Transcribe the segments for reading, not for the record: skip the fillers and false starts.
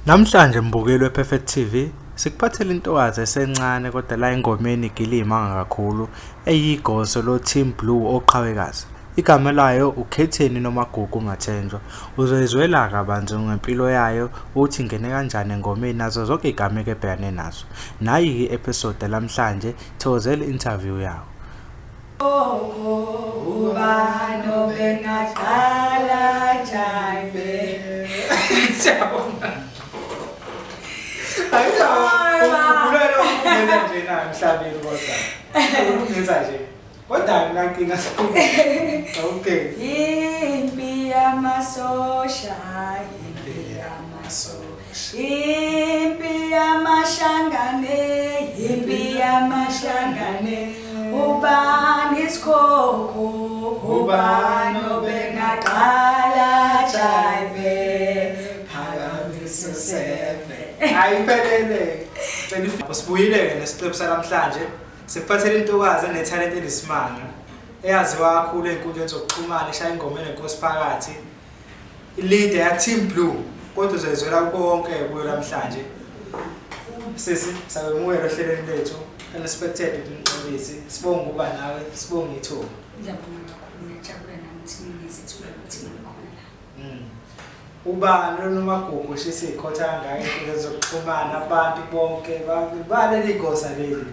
Namhlanje mbukeli wePerfect TV sikuphathele intokazi esencane kodwa la engomeni igila kakhulu eyigoso lo-Team Blue oqhawekazi. Igama layo uKhetheni Nomagugu Mathenjwa. Uzoyizwela kabanzi ngempilo yayo ukuthi ingene kanjani engomeni nazo zonke iy'gameko ebhekane nazo. Nayi-ke i-episode yalamhlanje, thokozela i-interview yawo. Ubani obengaqala jive? Siyabonga. Ayizwa ukungena nje na emhlabeni kodwa. Ukungenza nje. Kodwa anginankinga siqhubeke. Okay. Impi yamasosha, impi yamasosha, impi yamashangane, impi yamashangane. Ubani isikhokho, ubani obengaqala jive? Phakamiso seve. Ayiphelele. Sibuyile ke nesiqephu salamhlanje. Sikuphathele intokazi enethalente elisimanga. Eyaziwa kakhulu ey'nkundleni zokuxhumana eshaya ingoma enenkosi phakathi. I-leader ya Team Blue. Kodwa uzoyizwela konke kuyo namhlanje. Sisi, sakwemukela ohlelweni lethu. Unexpected ukuthi umxolisi. Sibonge ukuba nawe, sibonge ithuba. Ngiyabonga kakhulu, ngiyajabula nami ukuthi nginikeze ithuba lokuthi ngibe khona la. Ubani lo Nomagugu shisa ikhotha kangaka ey'nkundleni zokuxhumana abantu bonke baleli gosa leli.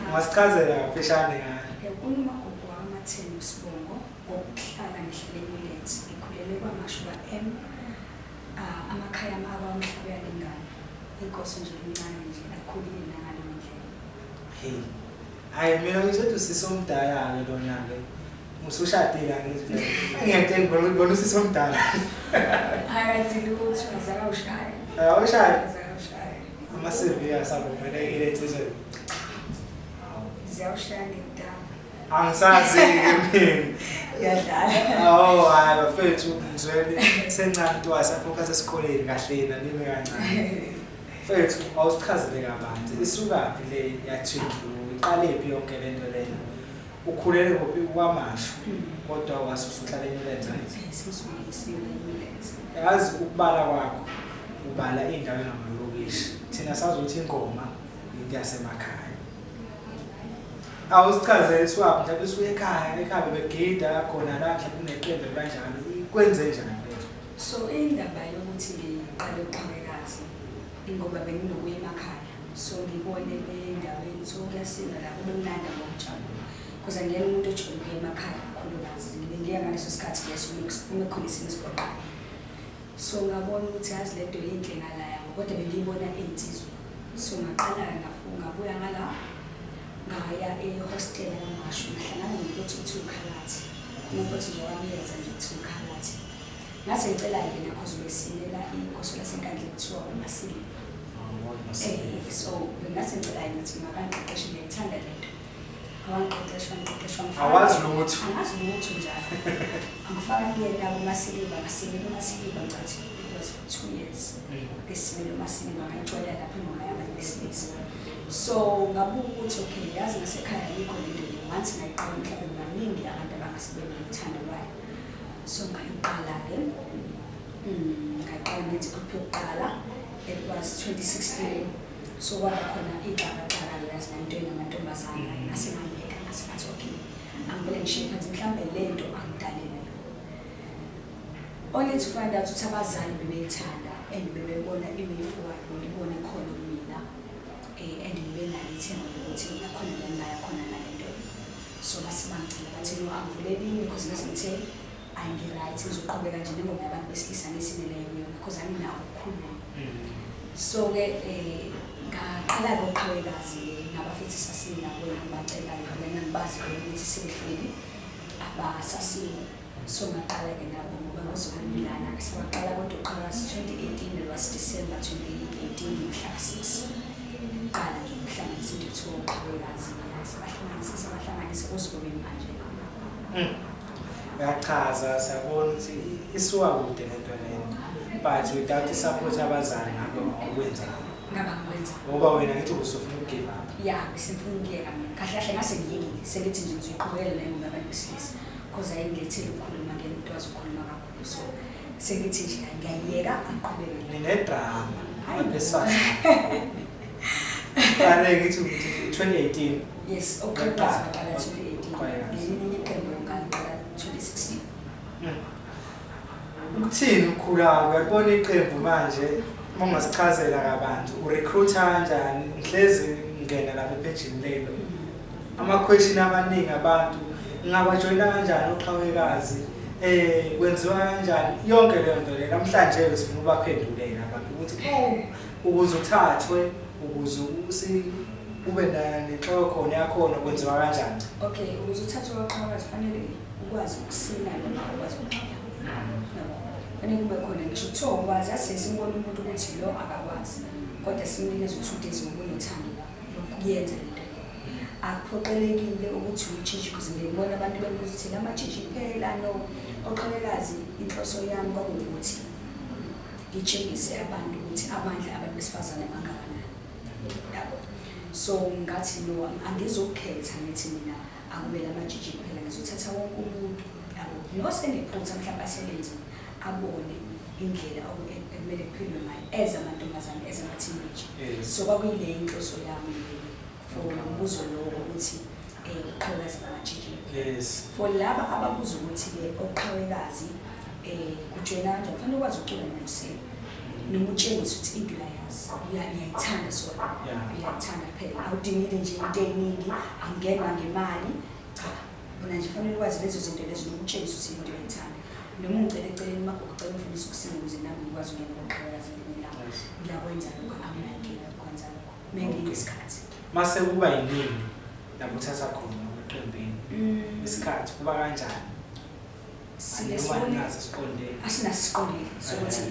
Ungasichazela kafishane ngayo. UNomagugu wakaMatheni usibongo ngokuhlala ngihlale eNewlands. Ngikhulele kwaMashu kwa-M. Ah, amakhaya ami akwamhlaba uyalingana. Igoso nje elincane nje alikhulile nangaleyo ndlela. Hey. Hayi mina ngizothi usisi omdala-ke lona-ke. Usushadile angithi. Ngiyadinga ngibona usisi omdala. Akadili lutho, azakawushayi. Awushadi. Azakawushayi. Ama-CV asavumelekile ensizweni. Ziyawushaya ngentamo. Angisazi-ke mina. Ngiyadlala. Oh hayi bafethu ngizwele sencane into wasafocus esikoleni kahle nalime kancane. Mfethu awusichazele kabanzi isukaphi le ya Team Blue iqalephi yonke lento lena. Ukhulele kuphi kwaMashu kodwa wasusuhlala eNewlands right? Sengisuke eNewlands. Yazi ukubala kwakho ubala indawo engamalokishi. Thina sazi ukuthi ingoma into yasemakhaya. Awusichazele iswaphi mhlawumbe usuke ekhaya ekhaya bebegida khona la mhlawumbe kuneqembu kanjalo. Kwenze njani mfethu? So indaba yokuthi ngiqale uqhawekazi ingoba benginokuya emakhaya. So ngibone endaweni so kuyasinda la kube mnandi ngokujabula. Because angiyena umuntu ojwayele ukuya emakhaya kakhulukazi. Ngibe ngiya ngaleso sikhathi leso uma kukhona isimo esigoqayo. So ngabona ukuthi yazi lento yinhle ngala yabo kodwa bengiyibona ey'nsizweni. So ngaqala ngabuya ngala ngaya ehostela kaMashu ngahlangana nomfowethu kuthiwa uKhalathi. Khona umfowethu nje wamiyenza nje kuthiwa uKhalathi. Ngase ngicela yena cause ubesinela igoso laseNkandla kuthiwa uMasili. So bengase ngicela yena ukuthi makangiqeqeshe ngiyayithanda lento. Wangiqeqesha wangiqeqesha wangifaka. Awazi lutho. Angazi lutho njalo. Angifaka kuyena kuMasiliva ngasimela uMasiliva ngicathi it was for 2 years. Ngisimele uMasiliva ngayijwayela lapho ingoma yabantu besilisa. So ngabuka ukuthi okay yazi ngasekhaya ayikho lento le once ngayiqala mhlawumbe baningi abantu abangase benothando lwayo. So ngayiqala-ke ngayiqala ngenza igroup yokuqala, it was 2016. So kwaba khona ixakaxaka-ke yazi nayo into enamantombazana ngase ngayiyeka ngase ngathi okay angivele ngishiye phansi mhlawumbe le nto angidalelwe yona. Only to find out ukuthi abazali bebeyithanda and bebebona i-way forward ngibone khona kumina and ngibe nalo ithemba lokuthi nakhona la ngingaya khona ngale nto. So base bangicela bathi no angivule elinye because ngase ngithe ayi ngi-right ngizoqhubeka nje nengoma yabantu besilisa ngisineleyo kuyona because anginako ukukhuluma. So-ke ngaqala-ke uqhawekazi-ke nabafethu sasinabo ngibacela-ke bona ngibazi ukuthi sebehleli abasasini. So ngaqala-ke nabo ngoba kuzokwemilana-ke sawaqala kodwa uqhawekazi 2018, it was December 2018 mhla ka-6. Qala nje ukuhlanganisa into ekuthiwa uqhawekazi sabahlanganisa sabahlanganisa kuze kube manje. Uyachaza siyabona ukuthi isuka kude lento leyo. But without i-support yabazali ngabe awukwenza. Ngaba ngikwenza. Ngoba wena ngithi usufuna uku-give up. Ya, bese ngifuna ukuyeka mina. Kahle kahle ngase ngiyekile sengithi nje ngizoyiqhubekela le ngoma yabantu besilisa cause ayingiletheli ukukhuluma ngeke umuntu wazi ukukhuluma kakhulu so sengithi nje ngiyayiyeka angiqhubeke. Nine-drama. Abantu besifazane. Qale ngithi ukuthi 2018. Yes, oqhawekazi ngaqala 2018. Ngelinye iqembu ngaqala 2016. Ukuthini ukukhula uyalibona iqembu manje uma ungasichazela kabanzi urecruiter kanjani ngihlezi ngingena lapha ephejini lelo ama-question amaningi abantu ngingabajoyina kanjani oqhawekazi kwenziwa kanjani yonke leyo nto leyo namhlanje-ke sifuna ubaphendulele abantu ukuthi oh ukuze uthathwe ukuze ube nenhloko khona yakhona kwenziwa kanjani. Okay, ukuze uthathwe oqhawekazi kufanele ukwazi ukusina noma ukwazi ukucula. Yabo. Kufanele kube khona ngisho kuthiwa ukwazi asiye simbone umuntu ukuthi lo akakwazi kodwa simnikeze u-2 days ngoba unothando lokuyenza lento. Akuphoqelekile ukuthi uyitshitshi because ngibona abantu bebuza ukuthi lamatshitshi kuphela. No, oqhawekazi inhloso yami kwakuwukuthi ngitshengise abantu ukuthi amandla abantu besifazane angakanani, yabo. So ngathi no, angizokukhetha ngithi mina akumele amatshitshi kuphela, ngizothatha wonke umuntu, yabo, nosenephutha mhlawumbe asebenze abone indlela ekumele kuphilwe ngayo as amantombazane, as ama-teenage. So kwakuyile inhloso yami leyo for lo mbuzo lowo ukuthi uqhawekazi bamatshitshi. For laba ababuza ukuthi-ke oqhawekazi kujoyina kanjani, kufanele ukwazi ukucula nokusina noma utshengise ukuthi into uyayazi, uyayithanda, sorry, uyayithanda phela. Awudingile nje into ey'ningi, awungenwa ngemali, cha. Wena nje kufanele ukwazi lezo zinto lezo noma utshengise ukuthi into uyayithanda noma ungicela eceleni umagogo ucela ungifundise ukusina ukuze nami ngikwazi ukungena koqhawekazi ngelinye ilanga. Ngiyakwenza lokho, anginankinga ukwenza lokho menginesikhathi. Mase kuba yiningi lapho uthatha khona eqembini isikhathi kuba kanjani? Sike noma sibone naso siqondile? Asinaso siqondile sokuthi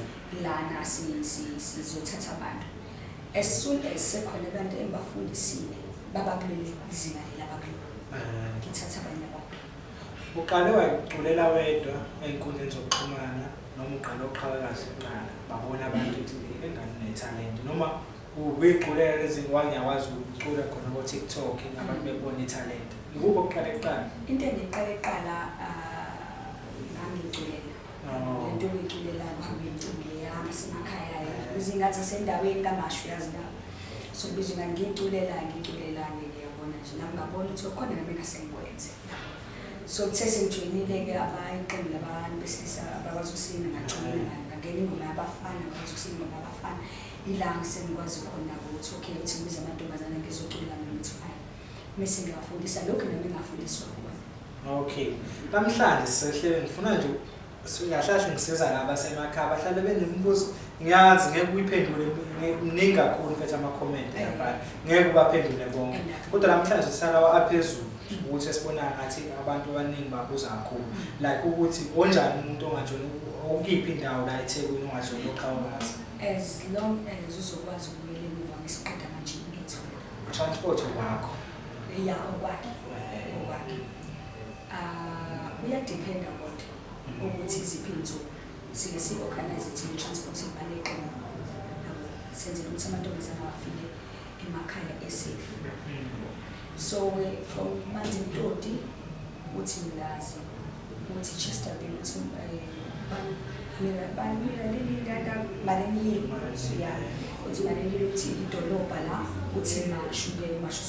lana sizothatha abantu. As soon as sekhona abantu engibafundisile baba kuleli zinga leli abakulo, ngithatha abanye abantu. Uqale wayiculela wedwa ey'nkundleni zokuxhumana noma uqale uqhawekazi kuqala babona abantu ukuthi le ngane inethalente noma ubuyiculela lezi wangiyakwazi ukucula khona ko-TikTok abantu bebona ithalente? Ikuphi okuqale kuqala? Into engiqale kuqala, ngangiculela. Oh. Lento yokuyiculela kuhambe imicimbi yami semakhaya, izingane zasendaweni kaMashu yazi la. So kubizwa ngiyiculela, ngiculela ngiyabona nje nami ngabona ukuthi khona nami engase ngikwenze. So kuthe sengijoyinile-ke iqembu labantu besilisa abakwazi ukusina, ngajoyina, ngangena ingoma yabafana, ngakwazi ukusina ingoma yabafana. Ila sengikwazi khona-ke ukuthi okay, uthi ngibize amantombazane ngizocula mina, ngithi fine, mese ngiyawafundisa lokhu nami engafundiswa khona. Okay, namhlanje sisehlele ngifuna nje kahle kahle ngisiza laba basemakhaya bahlale benemibuzo. Ngiyazi ngeke uyiphendule, mningi kakhulu mfethu ama-comment lapha, ngeke ubaphendule bonke, kodwa namhlanje sisalawa aphezulu ukuthi esibona ngathi abantu abaningi babuza kakhulu, like ukuthi onjani umuntu ongajoyina, okuyiphi indawo la eThekwini ongajoyina oqhawekazi? As long as uzokwazi ukubuyela emuva ngesiqeda manje ethu. Transport wakho? Ya, okwakhe, okwakhe. Ah, kuyadiphenda kodwa ukuthi iziphi iy'nsuku sike si-organize thina i-transport imali eqembu, yabo, senzela ukuthi amantombazane awafike emakhaya e-safe. So-ke from Manzimtoti, uthi Mlazi, uthi Chesterville, uthi Mariannhill, ya, uthi Mariannhill, uthi idolobha la, uthi Mashu-ke, Mashu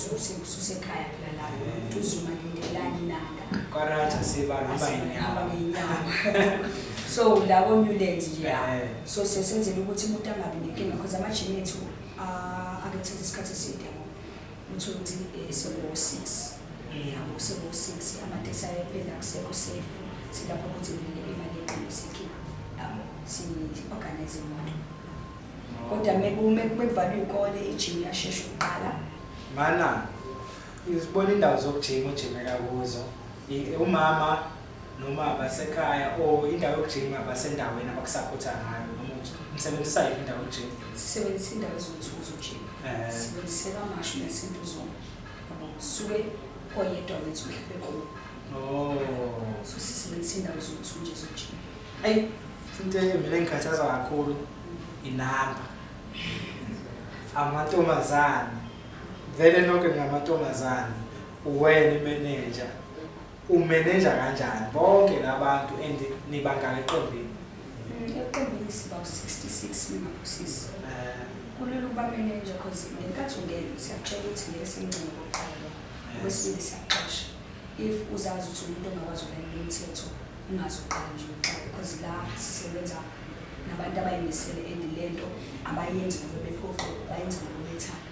ususekhaya phela la, Ntuzuma, Lindelani, Nanda. Kwaratha sibahamba hamba ngey'nyawo. Ngey'nyawo. So la ko-Newlands nje, ya. So siyasenzela ukuthi umuntu angabi nenkinga because amajimi ethu, ah, ake kuthatha isikhathi eside, yabo, uthole ukuthi seko-6, yabo, seko-6, amateksi ayaphela, akusekho safe. Silapho ukuthi vele imali yeqembu siyikhipha, yabo, si-organize imoto, kodwa mekuvalwe iy'kole ijimi iyashesha ukuqala. Mana izibona indawo zokujima ojimela kuzo, umama noma abasekhaya or indawo yokujima basendaweni abakusaphotha ngayo noma ukuthi nisebenzisa yiphi indawo yokujima? Sisebenzisa indawo eziwu-two zojima. Sisebenzise kaMashu naseNtuzuma, yabo, suke koyedwa wethu mhlawumbe kuwo. So sisebenzisa indawo eziwu-two nje zojima. Ayi, into mina engikhathaza kakhulu inamba amantombazane. Vele nonke ngamantombazane, uwena imeneja, umeneja kanjani bonke labantu and nibangaka eqembini? Eqembini siba u-66 ningaphosisi. Kulula ukuba manager cause ngenkathi ungena siyakutshela ukuthi ngeke simncenge okokuqala lokho. Okwesibili siyakuxosha. If uzazi ukuthi umuntu ongakwazi ukulalela umthetho ungaze uqale nje uxake because la sisebenza nabantu abayimisele and lento abayenzi ngoba bephoqo, bayenza ngoba bethanda.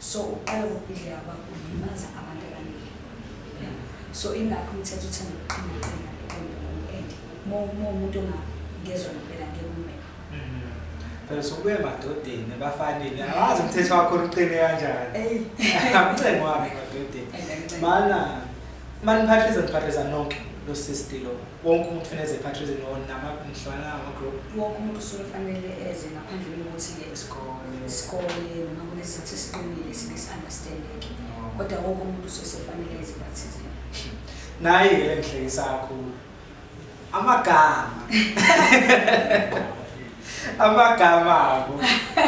So ukuqala kokubhidlika kwakho ulimaza abantu abaningi. So ingakho umthetho uthanda ukuqina qina and uma umuntu ongangezwa ngempela ngeke ume. Phela sokubuya emadodeni abafanele awazi umthetho wakho uqine kanjani. Akucengwane emadodeni. Mana maniphathisa niphathisa nonke lo sisti lo. Wonke umuntu kufanele eze ephathizeni or nama nihlangana ngama group. Wonke umuntu usuke fanele eze ngaphandle kokuthi-ke Isikole. isikole noma kunesizathu esiqinile sike si-understand-eke. Kodwa wonke umuntu usuke sefanele eze ebhathizeni. Nayi-ke le ngihlekisa kakhulu. Amagama. Amagama abo.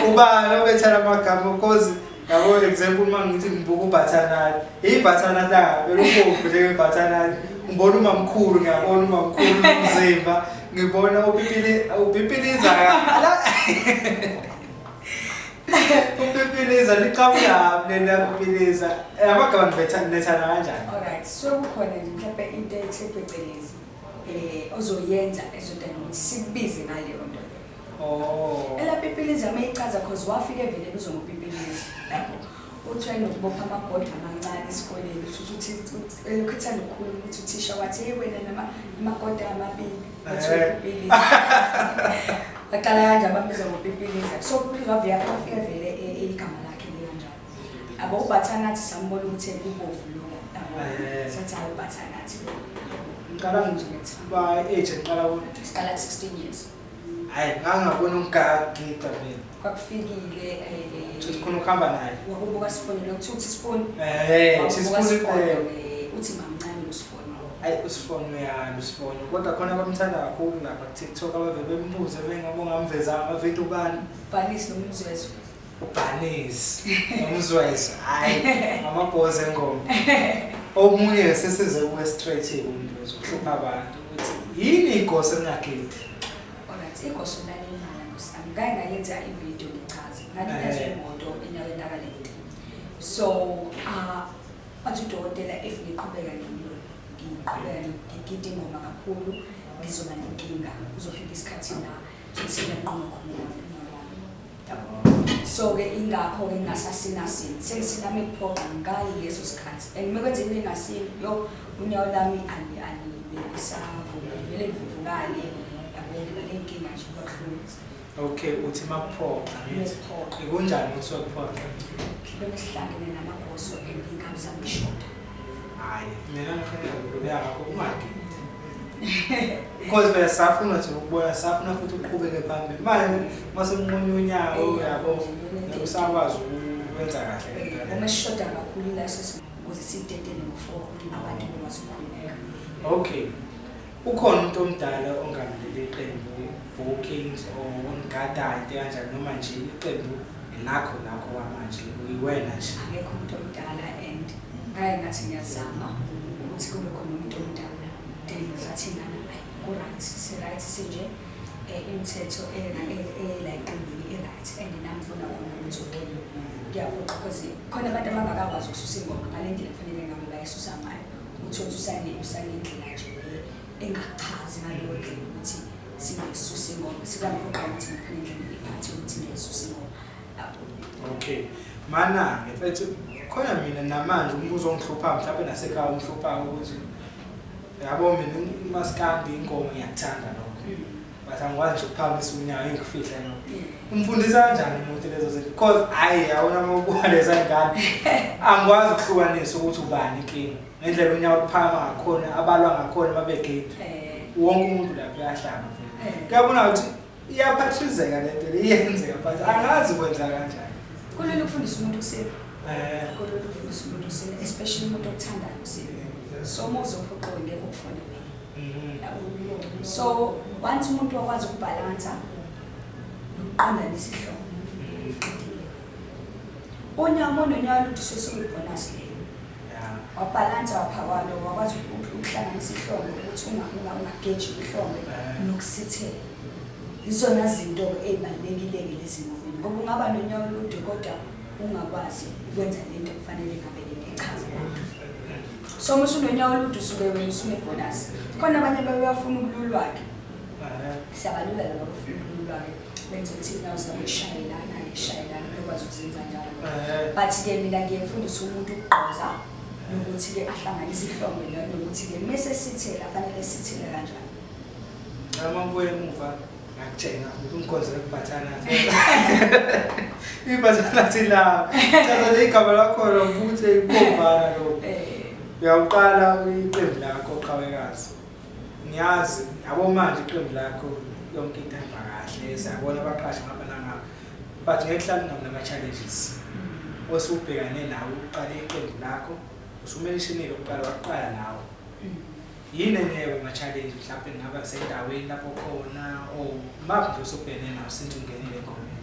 Ubani obethela amagama because yabo example uma ngithi ngibuka uBathanani, iBathanani la vele ubomvu nje iBathanani. Ngibona umamkhulu, ngiyabona umamkhulu umzimba, ngibona upipili upipiliza la. Upipiliza liqhamuka lena pipiliza. Amagama nibetha nethana kanjani? Alright, so kukhona nje mhlawumbe into ethe phecelezi ozoyenza ezodala ukuthi sikubize ngaleyo nto leyo. Oh. Elapipiliza mayichaza cause wafika evele ebizwa ngopipiliza. Yabo. Uthi wayenokubopha amagoda amancane esikoleni uthi elokhu ethanda ukukhuluma ukuthi uthisha wathi hey wena nama amagoda amabili wathi upipiliza. Baqala kanje abambiza ngopipiliza. So upipiliza wavela wafika vele igama lakhe likanjalo. Abo uBathanathi sambona ukuthi kubovu lokho. Yabo. Sathi hayi uBathanathi lo. Ngiqala nje ngithi. Ba age ngiqala ku siqala 16 years. Hayi ngangabona umgagida mina. Kwakufikile Uthi khona ukuhamba naye. Wakubuka sifoni lo kuthiwa uthi sifoni. Uthi sifoni uthi mamncane usifoni. Hayi usifoni uyani usifoni. Kodwa khona abamthanda kakhulu lapha ku TikTok abave bembuze bengabonga amveza amavidiyo ubani. Bhanisi nomzwezo. Ubhanisi nomzwezo. Hayi amabhozi engoma. Omunye sesize kuwe straight umuntu uhlupha abantu ukuthi yini igoso elingagidi. Alright, igoso lalimala nkosi yami. Ngake ngayenza ividiyo ngichaze. Ngalinyazwa imoto enyaweni lakalenti. So, bathi udokotela if ngiqhubeka ngiqhubeka ngigida ingoma kakhulu ngizoba nenkinga. Kuzofika isikhathi la sengiyanquma khona unyawo lwami. So ke ingakho ke ngingasasinasini. Sengisiname kuphoqa ngayi leso sikhathi. And uma kwenzeka into engasini, yo unyawo lami alibelisavuma vele livuvukale. Yabo ngiba nenkinga nje kabuhlungu. Okay, uthi makuphoqa ngithi. Makuphoqa. Ikunjani ukuthi wakuphoqa? Bese sihlangene namagoso and inkabi zami ishoda. Hayi, mina ngifuna ukubeka ngakho ungagidi. Because phela safuna nje ukubona, safuna futhi uqhubeke phambili. Manje mase kunqunywa unyawo yabo, usakwazi ukwenza kahle le nto le. Uma sishoda kakhulu ilayisensi ukuze sidedele ngo-4 abantu bekwazi ukukhululeka. Okay. Ukhona umuntu omdala ongamleli iqembu bookings or onigadayo into kanjani noma nje iqembu elakho lakho kwamanje uyiwena nje? Akekho umuntu omdala and ngaye ngathi ngiyazama ukuthi kube khona umuntu omdala. Then sathi ngana ayi ku-right, si-right sinje imithetho ela iqembini i-right and nami ngibona khona ukuthi okay kuyaphoqa because khona abantu abangakakwazi ukususa ingoma ngale ndlela kufanele ngabe bayisusa ngayo. Uthole ukuthi usanendlela nje le engachazi ngaleyo ndlela ukuthi singayisusa ingoma. Sikuyaphoqa ukuthi ngiphinde indlela iphathi ukuthi ngiyisusa ingoma. Okay. Mana-ke mfethu khona mina namanje umbuzo ongihluphayo mhlawumbe nasekhaya ungihluphayo ukuthi yabo mina umaskandi ingoma ngiyakuthanda lokho. But angikwazi nje ukuphakamisa unyawo engikufihle lokho. Umfundisa kanjani umuntu lezo zinto? Because hayi yabona uma ubuka leza ngane angikwazi ukuhlukanisa ukuthi ubani inkinga. Ngendlela unyawo oluphakama ngakhona abalwa ngakhona babegida. Wonke umuntu lapha uyahlaba vele. Kuyabona ukuthi iyaphathizeka le nto iyenzeka but angazi kwenza kanjani. Kulula ukufundisa umuntu ukusina. Kulula ukufundisa umuntu ukusina, especially umuntu okuthandayo ukusina. So uma uzophoqwa ngeke ukufunde vele. So once umuntu wakwazi ukubhalansa nokuqonda nesihloko. Unyawo nonyawo luthi sesuyibonus leyo. Wabhalansa waphawalo wakwazi ukuhlanganisa ihlombe ukuthi ungageji ihlombe nokusithela. Izona zinto ezibalulekile lezi ngomeni. Ngoba ungaba nonyawo olude kodwa ungakwazi ukwenza lento kufanele ngabe lento echaza abantu. So uma usunonyawo olude usuke wena usune-bonus. Khona abanye babebafuna ukululwa-ke. Siyabalula laba abafuna ukululwa-ke, benze ukuthi iy'nyawo zabo zishayelana-ke, zishayelana, bekwazi ukuzenza njalo. But-ke mina ngiye ngifundise umuntu ukugqoza nokuthi-ke ahlanganise ihlombe nokuthi-ke mese sithela fanele sithele kanjani. Uma ngibuya emuva ngakutshela ukuthi ungikhonzele kubhathanathi. Ibhathanathi la. Chaza nje igama lakho lokuthi ibomvana lo. Uyawuqala iqembu lakho qhawekazi. Ngiyazi yabo manje iqembu lakho yonke into ihamba kahle, siyabona abaqashi ngapha nangapha. But ngeke kuhlale ungabi nama-challenges osubhekane nawo uqale iqembu lakho, usumelishinile ukuqala waqala nawe. Yini enye ama-challenge mhlawumbe kungaba sendaweni lapho khona or maphi nje osubhekene nawo since ungenile engomeni?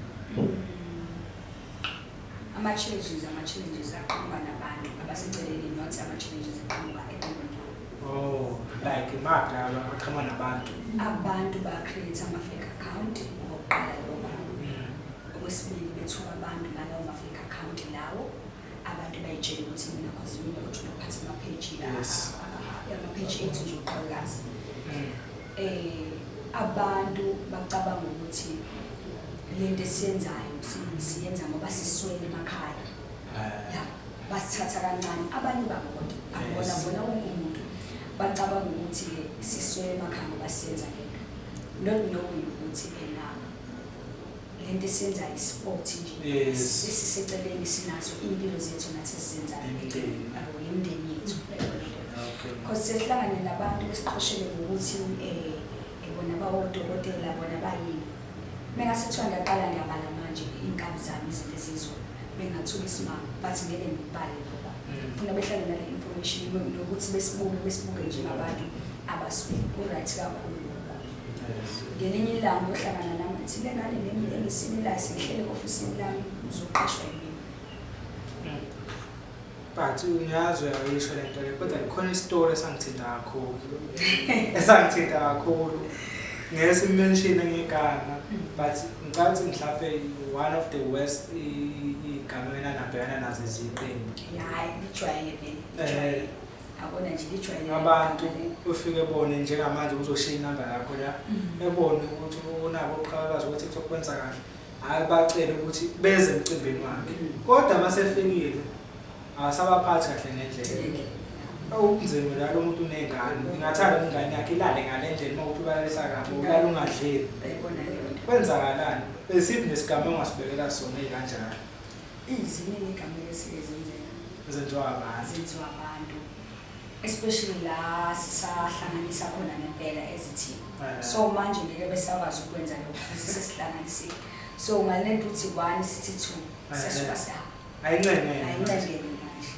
Ama-challenges aqhamuka nabantu abaseceleni, not ama-challenges aqhamuka eqembini lami. Oh, like imaphi lawa aqhamuka nabantu? Abantu ba-create ama-fake account okokuqala lokho. Okwesibili, bethuka abantu ngalawo ma-fake account lawo. Abantu bayitshela ukuthi mina, cause mina ojwayele ukuphatha ama-page ama-page ethu nje uqhawekazi. Abantu bacabanga ukuthi lento esiyenzayo siyenza ngoba siswele emakhaya. Ya, basithatha kancane abanye babo, kodwa akubona bona wonke umuntu. Bacabanga ukuthi-ke siswele emakhaya ngoba siyenza lento, not knowing ukuthi ena lento esiyenzayo i-sport nje esiseceleni, sinazo iy'mpilo zethu nathi esizenzayo. Nemindeni. Yabo, nemindeni yethu, yayibona leyo. Because sesihlangane nabantu besiqhoshele ngokuthi bona bawodokotela, bona bayini. Mengase kuthiwa ngiyaqala ngiyabala manje iy'nkabi zami, izinto ezizwa bengathuka isimanga, but ngeke ngikubale lokho. Funa behlale nale information nokuthi besibuke njengabantu abasuke ku-right kakhulu lokho. Ngelinye ilanga uyohlangana nami athi le ngane nemi engisimelayo sengihlele e-ofisini lami, uzoqashwa yimina. But ngiyazi uyayisho le nto le, kodwa khona isitori esangithinta kakhulu, esangithinta kakhulu, ngeke sim-mention ngegama, but ngicabanga ukuthi mhlawumbe one of the worst iy'gameko enanabhekana nazo eziqembu. Hhayi, lijwayele vele, lijwayele, yabona nje, lijwayele. Abantu ufike bone njengamanje uzoshiya inamba yakho la, ebone ukuthi unabo uqhawekazi ku-TikTok kwenza kahle, hhayi, bacele ukuthi beze emcimbini wakhe, kodwa uma sefikile akasabaphathi kahle ngendlela. Okunzima la, lo muntu uney'ngane, ngingathanda ingane yakhe ilale ngale ndlela. Uma kuthi ubalalisa kabi, ulale ungadleli. Uyayibona leyo nto. Kwenzakalani? Esiphi nesigameko ongasibekela sona ey'kanjalo? Iziningi iy'gameko esike zenzeka. Zenziwa abantu. Zenziwa abantu, especially la sisahlanganisa khona ngempela ezithini. So manje ngeke besakwazi ukwenza lokho futhi sesihlanganisile, so ngalento uthi one sithi two, siyasuka sihamba. Ayincengene. Ayincengene manje.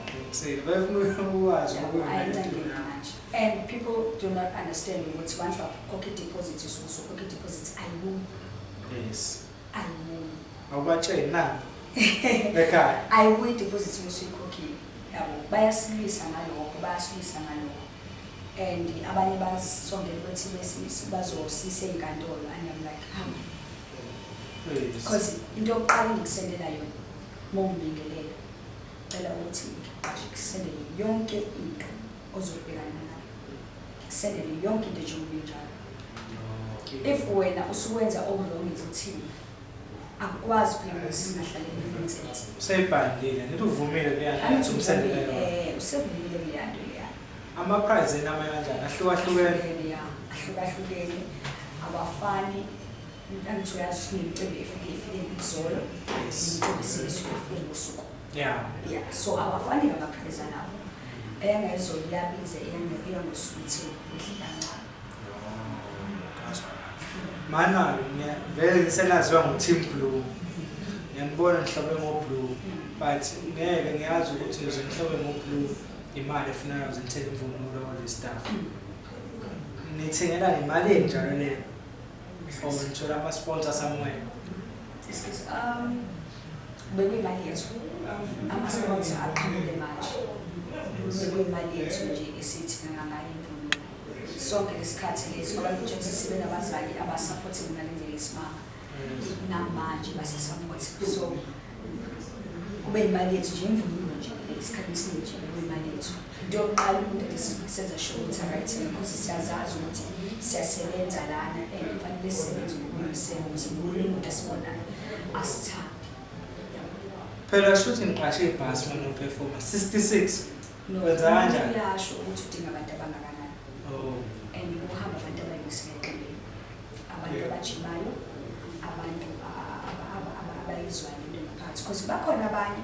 Qinisile, befuna ukwazi. Ayincengene manje, and people do not understand ukuthi once wakhokha i-deposit, usuke usukhokha i-deposit, ayibuyi. Ayibuyi. Awubatsheli na ekhaya? Ayibuyi i-deposit uma usuyikhokhile, yabo. Bayasilwisa ngalokho, bayasilwisa ngalokho, and abanye basongela ukuthi bazosisa ey'nkantolo, and I'm like, hamba. Because into yokuqala engikusendela yona uma ungibingelela, cela ukuthi ngiqashe, ngikusendele yonke into ozobhekana nayo, ngikusendele yonke into njengoba injalo. If wena usuwenza oku-wrong ekuthini, akukwazi phela ukuthi singahlaleli nonsense. Useyibhandile, ngithi uvumile kuya Angithi umsendele yona. Usevumile kuleya nto leya. Ama-price enu amanye kanjani, ahlukahlukene? Ahlukene, ya, ahlukahlukene, awafani. Angithi uyazi sinemicimbi efike izolo, imicimbi sike ifike ngosuku. Yeah, so awafani ama-price alawo. Eyangezolo iyabiza, eyangosuku ithe wehle kancane. Mana vele ngisenaziwa ngo-Team Blue, ngiyanibona nihlobe ngo-blue, but ngeke ngiyazi ukuthi uze nihlobe ngo-blue imali efunekayo ukuze nithenge imvunulo, all this stuff. Nithengela ngemali enjalo leyo or nithola ama-sponsor somewhere? Excuse, bekuyimali yethu, ama-sponsor aqhamuke manje. Bekuyimali yethu nje esiyithenga ngayo imvunulo sonke lesikhathi lesi, ngoba ngitsho ukuthi sibe nabazali aba-supportive ngale ndlela yesimanga. Namanje basa-support. So kube imali yethu nje, imvunulo nje, isikhathi esiningi nje kube imali yethu. Into yokuqala umuntu ade senza sure ukuthi alright, because siyazazi ukuthi siyasebenza lana and kufanele sisebenze ngokuyimisela ukuze nomunye umuntu asibonayo asithande. Phela shuthi ngiqashe ibhasi uma ngiyoperforma 66. No, Wenza kanjani? Uyasho ukuthi udinga abantu abangakanani. And kuhamba abantu abayimisele eqembini, abantu abajimayo, abantu abayizwayo into ngaphakathi, because bakhona abanye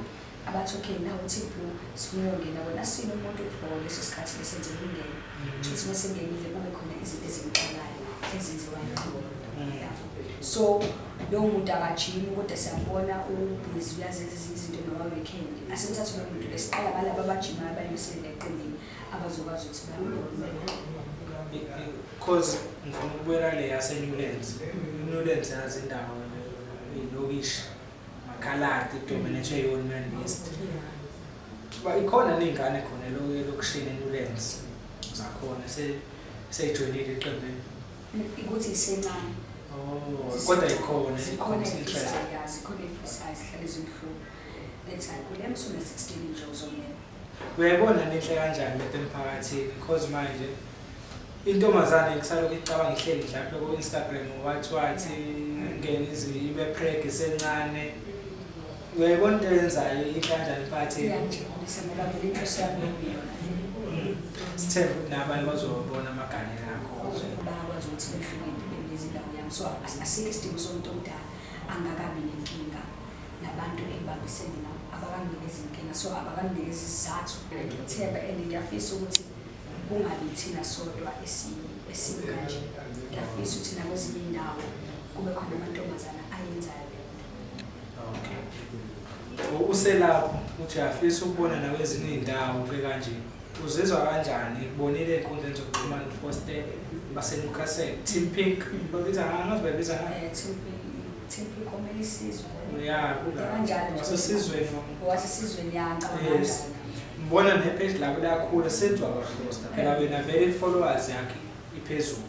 abathi, "Okay, now uthi blue, sifuna uyongena wena." Sini umuntu for leso sikhathi lesenzela ungene, futhi uma sengenile kube khona izinto ezimxakayo ezenziwayo. Yabo, so lowo muntu akajimi, kodwa siyambona ubhizi, uyazenza ezinye izinto ngama-weekend. Asimthathe lowo muntu, besiqala ngalabo abajimayo, abayimisele eqembini, abazokwazi ukuthi bambone. Cause ngifuna ukubuyela le yase-Newlands. I-Newlands yazi indawo ilokishi makhaladi, idominate yi-Union List. Ba ikhona ney'ngane khona elokishini eNewlands zakhona seyijoyinile eqembini? Ukuthi isencane. Oh, kodwa ikhona? Zikhona. Ikhona interest. Ezifisayo, ya, zikhona ey'fisayo, zihlale zingihlupha, bethi hayi, kule msune-16 nje uzongena. Uyayibona nenhle kanjani lento emphakathini, because manje intombazane kusalokhu icabanga, ihleli mhlawumbe ku-Instagram, wathi ingene ibe preg isencane. Uyayibona into eyenzayo inhle kanjani emphakathini? Iyangijabulisa ngoba vele inhloso yami bekuyiyona. Sithembe ukuthi nabanye bazowabona amagalelo akho. Bayakwazi ukuthi behlukene empilweni yezindawo yami, so asikho isidingo somuntu omdala. Angakabi nenkinga nabantu engibambisene nabo, abakanginikezi inkinga, so abakanginikezi isizathu. Ngiyethemba and ngiyafisa ukuthi kungabi thina sodwa esimi kanje. Ngiyafisa ukuthi nakwezinye iy'ndawo kube khona amantombazana ayenzayo le nto. Okay, uselapho uthi uyafisa ukubona nakwezinye iy'ndawo ke kanje. Uzizwa kanjani kubonile ey'nkundleni zokuxhumana uposte baseNewcastle, Team Pink babiza, angazi babiza ngani? Team Pink omele isizwe. Ya. Kanjalo nje. Wasesizweni. Owasesizweni, ya, ngicabanga kanjalo. Ngibona nepage lakho lakhula senziwa kwaposta, phela wena vele i-followers yakhe iphezulu.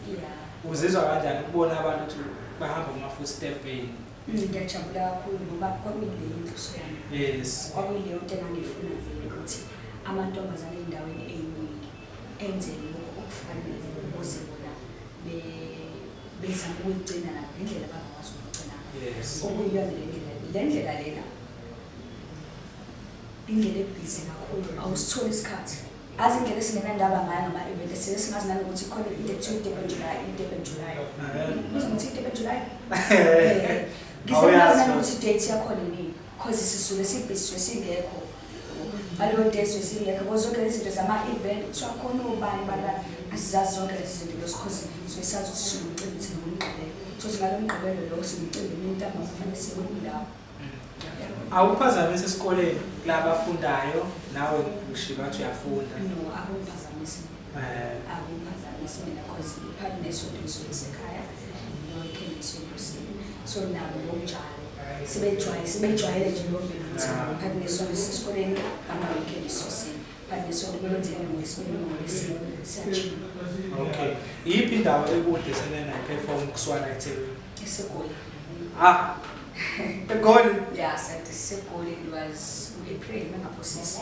Uzizwa kanjani ukubona abantu ukuthi bahamba kuma-footstep enu? Ngiyajabula kakhulu ngoba kwakuyileyo inhloso yami. Kwakuyileyo nto engangifuna vele, ukuthi amantombazane ey'ndaweni ey'ningi enze lokhu okufanele ukuze bona bezame ukuyigcina nabo ngendlela abangakwazi ukugcina ngayo. Okuyiyona le ndlela, le ndlela lena, indlela ebhizi kakhulu, awusitholi isikhathi. Azi indlela esingenandaba ngayo ngama-event, size singazi nanokuthi khona into ekuthiwa i-Durban July, i-Durban July. Biza ngokuthi i-Durban July. Ngize Awuyazi ngazi manje. Nanokuthi i-date yakhona inini, cause sisuke sibhizi, suke singekho ngaleyo date, suke singekho because zonke lezi zinto zama-event kuthiwa khona obani bani bani, asizazi zonke lezi zinto lezo, cause suke sazi ukuthi sinomcimbi thina ngoMgqibelo. Thothi ngalo Mgqibelo lo sinomcimbi, emini ntambama kufanele siye kwenye indawo. Awuphazamisi esikoleni kulabafundayo? Nawe ushilo wathi uyafunda. No, akungiphazamisi. Akungiphazamisi mina, cause phakathi nesonto ngisuke ngisekhaya, no-weekend ngisuke ngosini, so nabo ngokunjalo sebejwayele nje leyo mpilo ukuthi phakathi nesonto sisesikoleni, ngama-weekend sosini, phakathi nesonto kwenzeka ngoLwesibili noma ngoLwesine siyajima. Okay, iyiphi indawo ekude senenayi-perform kusuka la eThekwini? EseGoli. Ah, eGoli. Ya, sathi siseGoli, it was u-April mengaphosisi.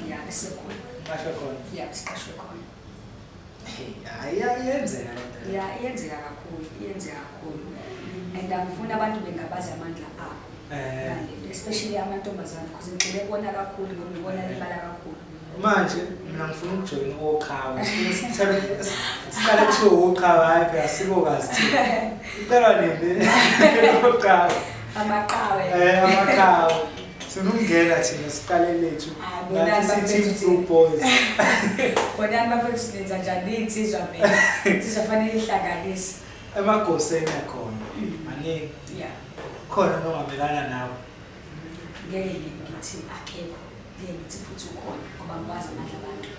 Ya, eseGoli. Qashwe khona? Ya, siqashwe khona. Hey, hayi, iyenzeka lento. Ya, iyenzeka kakhulu, iyenzeka kakhulu, and angifuni abantu bengabazi amandla abo ngalento, especially amantombazane, because ngigxile kubona kakhulu ngoba ngibona limala kakhulu. Manje mina ngifuna ukujoyina oqhawe. Siqale kuthiwa oqhawe, hayi phela sikokazi thina. Icelwa nini oqhawe? Amaqhawe. Amaqhawe. Sifuna ukungena thina, siqale lethu. Ah, bonani. Nathi sithi Bafethu. Blue Boys. Bonani bafethu, nenza njani iy'nsizwa phela, insizwa fanele ihlanganise. Emagoseni akhona maningi. Khona nongamelana nawe? Ngeke ngithi akekho, ngeke ngithi futhi ukhona, ngoba ngiwazi amandla abantu.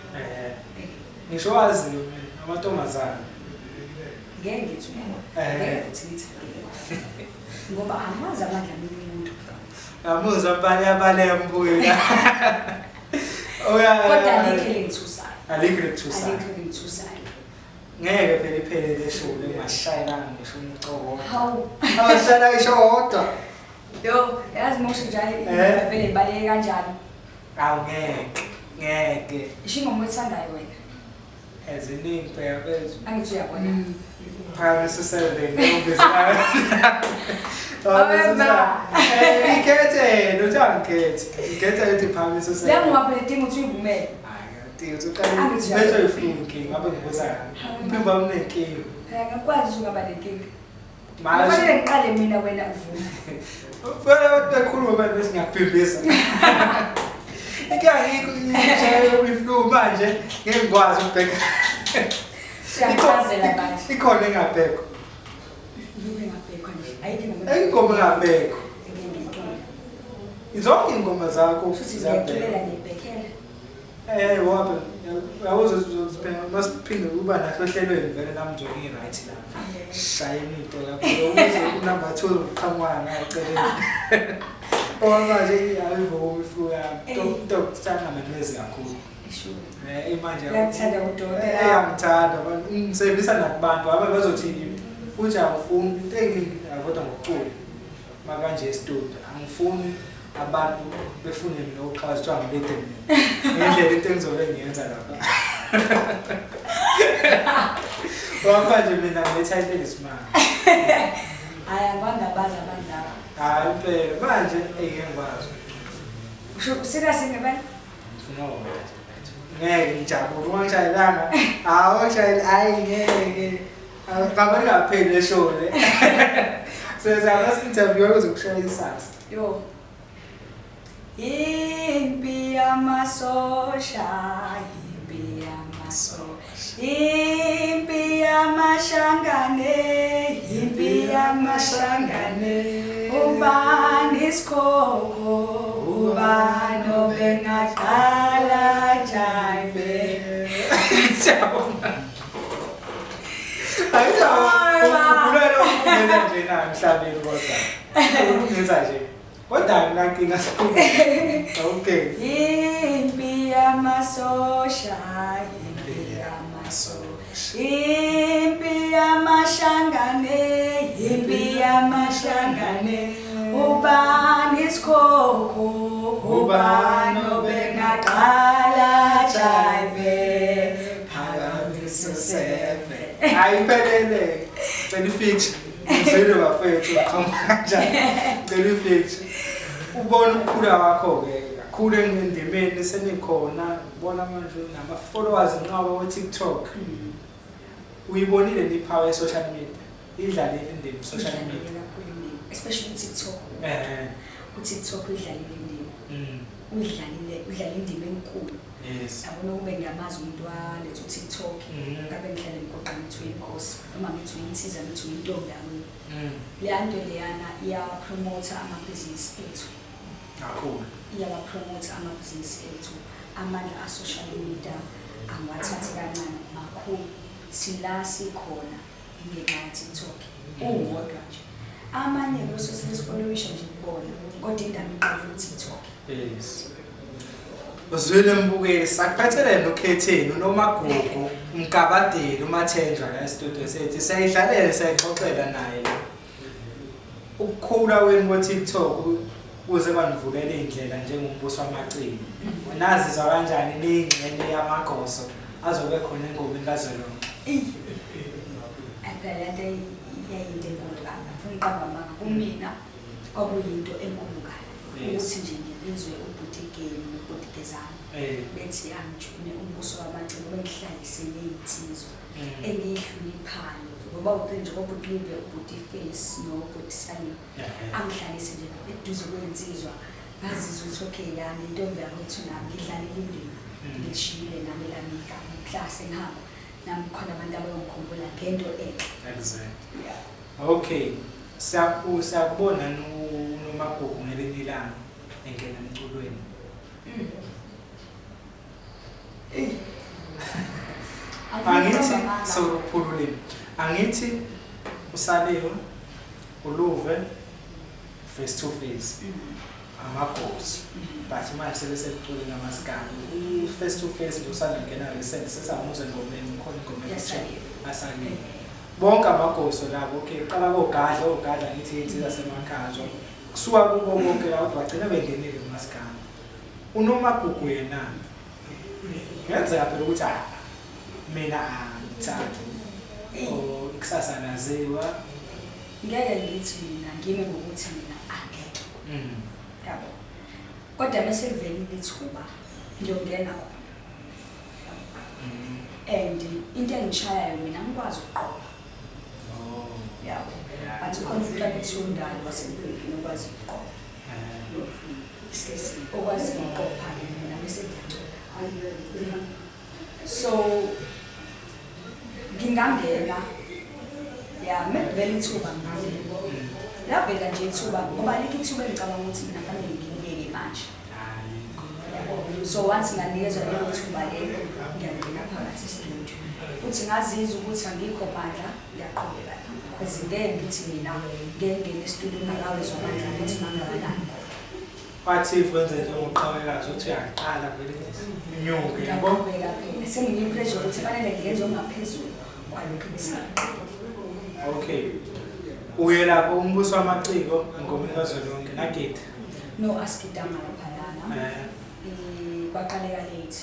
Ngisho waziyo mina amantombazane. Ngeke ngithi ukhona, ngeke futhi ngithi akekho, ngoba angiwazi amandla omunye umuntu. Yamuzwa baleka mbuye. Oya. Kodwa alikho elingithusayo. Alikho elithusayo. Alikho elingithusayo. Ngeke phela iphele le show lengashayelanga ngisho umcoko. Hawu. Awashayela ngisho wodwa. Yo, yazi mosho njalo Eh? vele ibaleke kanjani. Awu ngeke. Ngeke. Isho ingoma oyithandayo wena. Eziningi phela bethu. Angithi uyabona. Phakamisa u-7 Awe, ma. Ikhethe, uthi angikhethe. Ikhethe ethi phakamisa Le u-7. ngoma phela idinga ukuthi uyivumele. Hayi, uthi uqale Angithi bethe uyifuna inkinga, ngabe ngibuza ngani. Umphimbo wami unenkinga. Phela ngakwazi ukuthi ungaba nenkinga. Manje Kufanele ngiqale mina wena uvume. Fanele abantu bekhulume manje bese ngiyakuphimbisa. Inkinga ayikho ngishayela iflu manje ngeke ngikwazi ukubheka. Siyachazela manje. Ikhona engabhekho. Yini engabhekwa nje? Ayikho ingoma. Ingoma engabhekho. Engiyicula. Zonke iy'ngoma zakho Futhi ziyabhekwa. ngiyaculela ngiyibhekhela. Wabe yabuza uzoziphenya masiphinde kuba naso ohlelweni vele nami nje ngi-right la. Shaya into yakho ukuze unumber 2 uqhamuka ngayo eceleni. Okwamanje ayivumi iflu yami. Doctor ngamemezi kakhulu. Sure. Manje Uyakuthanda udokotela. Uyangithanda abantu ngisebenzisa nakubantu abe bazothi futhi angifuni into engingakodwa ngokucula makanje e-studio angifuni abantu befune mina ukuxhasa kuthiwa ngilide mina ngendlela into engizobe ngiyenza lapha. Ngoba manje mina ngiletha into enesimanga. Hhayi angibangabazi abantu laba. Hhayi impela manje engeke ngikwazi. Usho serious ngempela? Ngifuna wona nje mfethu. Ngeke ngijabule uma ngishayelanga. Hawu ngishayela hayi ngeke. Ngabe ingapheli le show le. Sezama interview kuzokushaya isasa. Yo. Impi yamasosha, impi yamasosha, impi yamashangane, impi yamashangane. Ubani isikhokho, ubani obengaqala jive. Siyabonga. Ayijabule ukungenza nje na emhlabeni kodwa. Ukungenza nje. Kodwa anginankinga siqhubeke. Okay. Impi yamasosha, impi yamasosha, impi yamashangane, impi yamashangane. Ubani isikhokho, ubani obengaqala jive. Phakamisa Useve. Ayiphelele. Cela i-feature. Ngizwile bafethu uqhamuka kanjani. Cela i-feature. Ubona ukukhula kwakho-ke kakhulu endimeni senikhona ubona manje nama-followers nqaba we-TikTok. Uyibonile ni power ye-social media? Idlalile indima social media. Idlalile kakhulu indima, especially uTikTok. UTikTok uyidlalile indima. Uyidlalile, udlala indima enkulu. Yes. Yabona ukube ngiyamazi umuntu waletha uTikTok, ngabe ngihlale emgwaqeni ngithi uyinkosi, noma ngithi uyinsizwa, ngithi uyintombi yami. Leya nto leyana iyapromotha amabhizinisi ethu. Kakhulu. Iyawapromotha amabhizinisi ethu. Amandla a-social media angiwathathi kancane, makhulu. Sila sikhona ngenxa ya-TikTok. Uwodwa nje. Amanye-ke osesifollowisha nje kubona, kodwa indaba iqale ku-TikTok. Yes. Uzwile mbukeli, sakuphathele nokhetheni uNomagugu uMgabadeli uMathenjwa la e-studio sethu. Siyayidlalela siyayixoxela naye la. Ukukhula kwenu ku-TikTok kuze kwanivulela iy'ndlela njengombuso wamaciko. Nazizwa kanjani niyingxenye yamagoso azobe khona engomeni kazwelonke? Phela le nto yayinto enkulu kabi, angifuni ukuqamba amanga. Kumina kwakuyinto enkulu kabi. Yes. Ukuthi nje ngibizwe ubhuti Game nobhuti Gezani. Bethi angijoyine umbuso wamaciko bengihlalise ney'nsizwa engiyihloniphayo. Ngoba ubhuti nje obhuti Live, ubhuti Face nobhuti Salim. Angihlalise nje eduze kwey'nsizwa. Ngazizwa ukuthi okay ya nentombi yakwethu nami ngidlalile indima. Ngilishiyile nami elami igama. Mhla sengihamba nami khona abantu abayongikhumbula ngento enhle. Exactly. Yeah. Okay. Siyakubona uNomagugu ngelinye ilanga engena emculweni. Angithi sewuphululile. Angithi usaliwe uluve face to face. Amagosi, but manje sebesemculweni amaskandi. U-Face to Face nje usanda kungena recent, sesamuzwa engomeni, khona ingoma Yasalile. Asalile. Bonke amagoso labo, okay, qala kogadla, ogadla ngithi iy'nsizwa zasemakhaya so kusuka kubo bonke labo bagcina bengenile kumaskandi. UNomagugu yena kungenzeka phela ukuthi ah, mina angithandi or ikusasa laziwa. Ngeke ngithi mina ngime ngokuthi mina angeke. Yabo. Kodwa mase livelile ithuba ngiyongena khona. And into engishayayo mina ngikwazi ukuqopha. Yabo. But ukhona umntwana ekuthiwa uNdali waseMgwebini okwazi ukuqopha. Okwazi ukuqopha-ke mina bese ngiyacula. So ngingangena, ya, mekuvela ithuba ngingangena. Lavela nje ithuba ngoba alikho ithuba engicabanga ukuthi mina fanele ngiliyeke manje. Yabo. So once nganikezwa lelo thuba lelo, ngiyangena phakathi e-studio. Futhi ngazizwa ukuthi angikho bandla, ngiyaqhubeka la. Because ngeke ngithi mina ngeke ngingene e-studio ngingakawezwa amandla ukuthi mangakanani. Wathi if wenze njengoqhawekazi uthi uyaqala vele unyuke, yabo. Ngiyaqhubeka phela. Sengine-pressure ukuthi fanele ngenze okungaphezulu kwalokhu ebesingaqala. Okay. Uye lapho umbuso wamaciko engomeni kazwelonke nagida. No, asigidanga laphayana. Kwaqaleka late.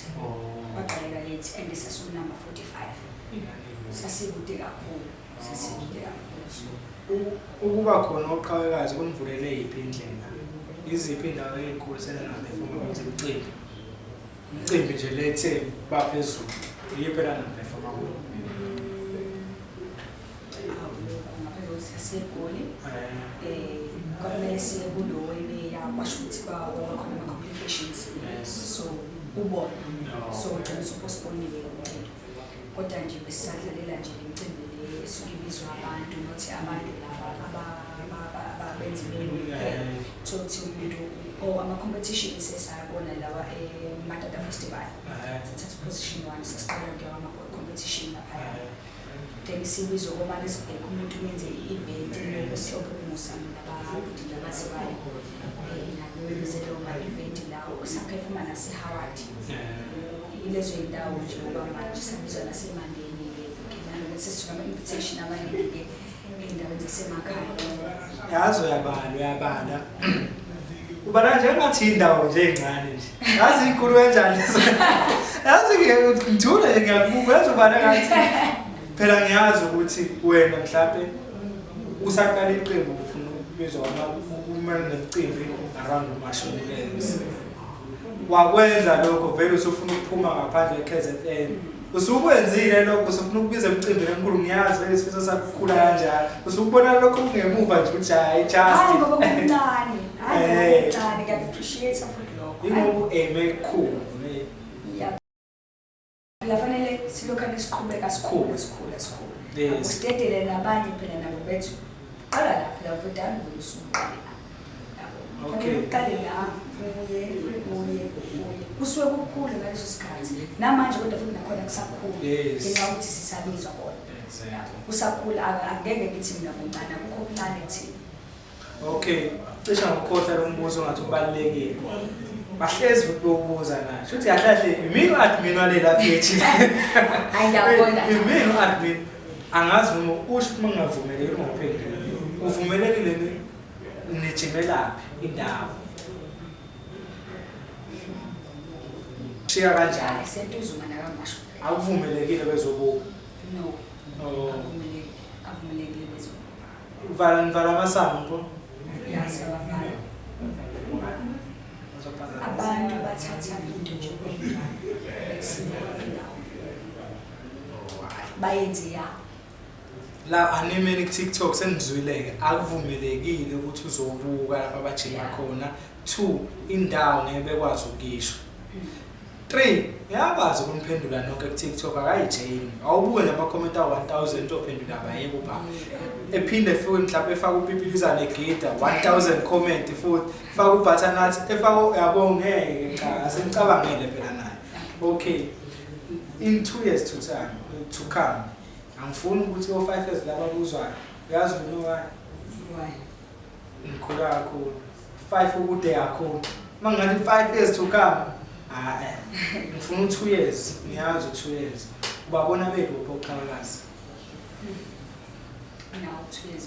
Kwaqaleka late and sasiwu-number 45. Sasikude kakhulu. Sasikude kakhulu. Ukuba khona oqhawekazi kunivulele yiphi indlela? Iziphi indawo ey'nkulu senangaphefoma ukuthi umcimbi? Umcimbi nje lethe baphezulu. Iyiphi enangaphefoma kuyo? SaseGoli. Kwakumele siye kulo wemeya, kwasho ukuthi kwaba khona ama-complications. So ubona. So ugcina usu-postpone-ile umcimbi. Kodwa nje besisadlalela nje le micimbi le esuke ibizwa abantu, nothi abantu laba abenza imilimo kuphela. Thothi umuntu or ama-competition sesayabona lawa eMatata Festival. Sithatha position 1, sesiqala kuyawa ama-competition laphaya. Then sibizwa koMaritzburg, umuntu umenze i-event mhlawumbe kungusami nababhuti nabaziwayo. Nabemizelo ma-event lawo saphefuma nase-Howard. Ilezo y'ndawo nje ngoba manje sabizwa naseMandeni-ke. Nanokuthi sesithola ama-invitation amaningi-ke ey'ndaweni zasemakhaya. Yazi uyabala, uyabala. Ubala nje engathi indawo nje encane nje. Yazi inkulu kanjani lezo. Yazi ngithule nje ngiyakubuka, yazi ubala ngathi. Phela ngiyazi ukuthi wena mhlambe usaqala iqembu ufuna ukubizwa uma nemicimbi around uMashonaland. Wakwenza lokho vele usufuna ukuphuma ngaphandle e-KZN. Usukwenzile lokho usufuna ukubiza emicimbini enkulu, ngiyazi vele isifiso sakho ukukhula kanjalo. Usukubona lokho kungemuva nje ukuthi hayi just. Hayi ngoba kuncane. Hayi ngoba kuncane, ngiya-appreciate futhi lokho. Ingoba u-aime kukhulu. Yeah. Phela fanele silokhane siqhubeka sikhule sikhule sikhule. Akusidedele nabanye phela nabo bethu. Qala la phela futhi angivele usuqale la. Yabo. Okay. Uqale la uye uye uye. Kusuke kukhulu ngaleso sikhathi. Namanje kodwa futhi nakhona kusakhula. Ngenxa yokuthi sisabizwa kona. Kusakhula, angeke ngithi mina kuncane, akukho okuncane kuthina. Okay, cishe ngokukhohlwa lo mbuzo ongathi ubalulekile. Bahlezi futhi bewubuza na. Shuthi kahle kahle imini u-admin wale la page. Hayi ngiyabona. Imini u-admin. Angazi noma usho uma ngingavumeleki ungaphenduli. Uvumelekile nijimelaphi indawo? Shiya kanjani? Hayi, sentuzuma nakamasho. Akuvumelekile bezobuka. No. Akuvumelekile. Akuvumelekile bezobuka. Vala nivala amasango mpo. Ya, siyawavala. Abantu bathatha into nje kwenjalo bese indawo. Bayenze ya. La animeni ku TikTok sengizwile-ke akuvumelekile ukuthi uzobuka lapha abajima khona. 2, indawo ngeke bekwazi ukuyisho. 3, uyakwazi ukumphendula nonke ku TikTok akayijayini. Awubuke nje ama-comment awu-1000 uzophendula abayeke ubha. Ephinde futhi mhlawumbe efake upipilizane egida 1000 comment futhi faka u-butternut efaka, yabo, ngeke cha asemcabangele phela naye. Okay, in 2 years to time to come, angifuni ukuthi o 5 years laba buzwayo. Uyazi you know why? Why? Ngikhula kakhulu. 5 ukude kakhulu. Uma ngingathi 5 years to come, ah ngifuna u-2 years, ngiyazi u-2 years. Ubabona bekuphi oqhawekazi? Now 2 years.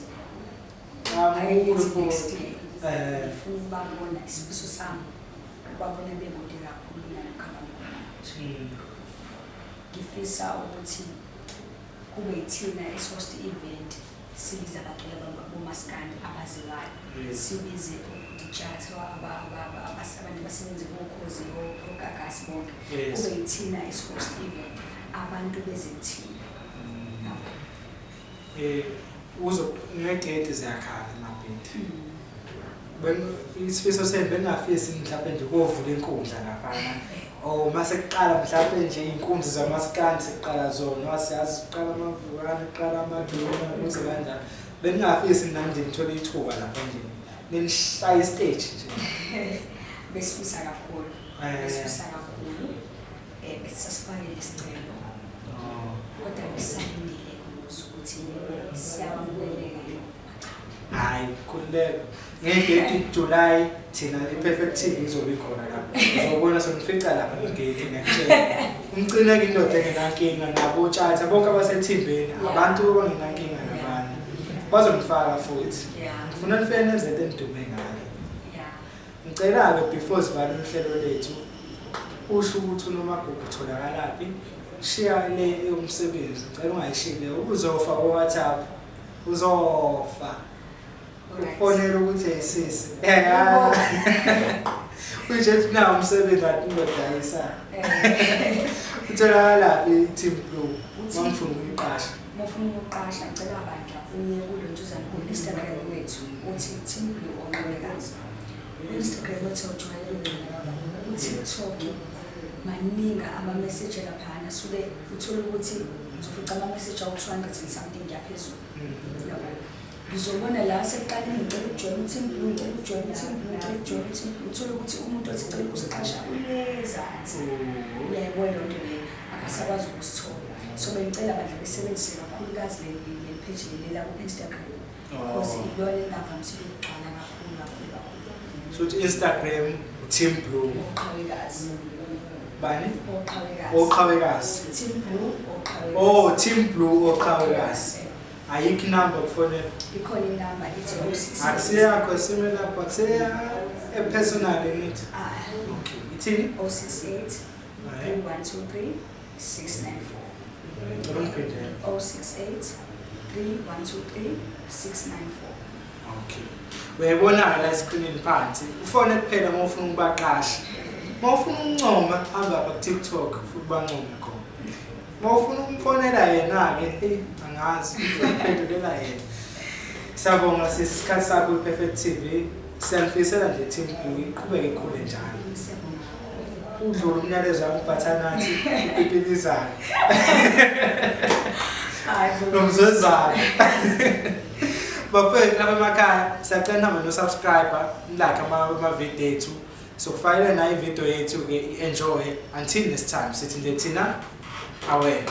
Kakhulu Next futhi. year. Ngifuna ukubabona, isifiso sami ukubabona bekude kakhulu nalokhu abakhona manje. Ngifisa ukuthi kube yithina esi-host event, sibize abaculi bomaskandi abaziwayo. Sibize udijatho, abantu abasebenze koKhozi, oGagasi bonke. Kube yithina esi-host event, abantu beze kuthina. Uzo ngegedi ziyakhala emabhedi. Isifiso senu bengingafisi mhlawumbe nje ukovula inkundla laphana. Oh, mase kuqala mhlawumbe nje iy'nkunzi zamaskandi sekuqala zona, wasiyazi kuqala amavukane, kuqala amaduna, kuze kanjalo. Bengingafisi nami nje ngithole ithuba lapha nje. Ninishaya istage nje. Besifisa kakhulu. Besifisa kakhulu. Besisasifakile isicelo. Kodwa besalindile ukuthi siyamukeleka yini. Hayi, khululeka. Nge-30 July thina i-Perfect TV izobe ikhona lapha. Uzobona sonifica lapha nge-gate, ngiyakutshela. Umcineke indoda engenankinga nabo otshatha bonke abasethimbeni, abantu abangenankinga nabantu. Bazonifaka futhi. Ngifuna nifike nenze into enidume ngayo. Ngicela-ke before sivale uhlelo lethu, usho ukuthi uNomagugu utholakalaphi. Shiya le yomsebenzi, ngicela ungayishiyi le, uzofa ku-WhatsApp. Uzofa. Ufonela ukuthi ayisisi. Usho ukuthi nawu umsebenzi kanti indoda ayisana. Utholakalaphi i-Team Blue? Uthi- Uma ngifuna ukuyiqasha. Uma ufuna ukuqasha, ngicela bandla uye kulontuzana ku-Instagram wethu, uthi Team Blue Oqhawekazi. U-Instagram wethu awujwayele ukungena kakhulu. Ku-TikTok maningi ama-message laphana, suke uthole ukuthi uzofica ama-message awu-200 and something kuyaphezulu. Yabo. Ngizobona la sekuqaleni ngicela ukujoyina u-Team Blue, ngicela ukujoyina u-Team Blue, ngicela ukujoyina u-Team Blue. Uthole ukuthi umuntu othi cela ukusiqasha uyezansi. Uyayibona leyo nto leyo, akasakwazi ukusithola. So bengicela bandla besebenzise kakhulukazi le page leli la ku-Instagram. Because iyona engavamisile ukugcwala kakhulu kakhulu kakhulu. So uthi Instagram Team Blue. Oqhawekazi. Bani? Oqhawekazi. Oqhawekazi. Team Blue Oqhawekazi. Oh, Team Blue Oqhawekazi. Ayikho inamba kufonela. Ikhona inamba ithi 066. Akusiyakho sime lapho, akusiya e-personal ngithi. Ah. Okay. Ithini? 068 3123 694. Ngicela ungiphindele. 068 3123 694. Okay. Uyayibona la escreenini phansi. Ufone kuphela uma ufuna ukubaqasha. Uma ufuna ukuncoma, hamba lapha ku-TikTok futhi bancome khona. Uma ufuna ukumfonela yena-ke, hey, angazi, uzophendulela yena. Siyabonga sisi, isikhathi sakho kwi-Perfect TV. Siyanifisela nje Team Blue iqhubeke ikhule njalo. Siyabonga kakhulu. Udlule umyalezo wami ubhathanathi, upipilizane. Hayi, Nomzwezana. Bafethu lapha emakhaya, siyacela nihambe no-subscribe, nilike ama-video ethu. Sokufakela nayo ivideo yethu-ke, i-enjoy. Until next time, sithi nje thina, awena.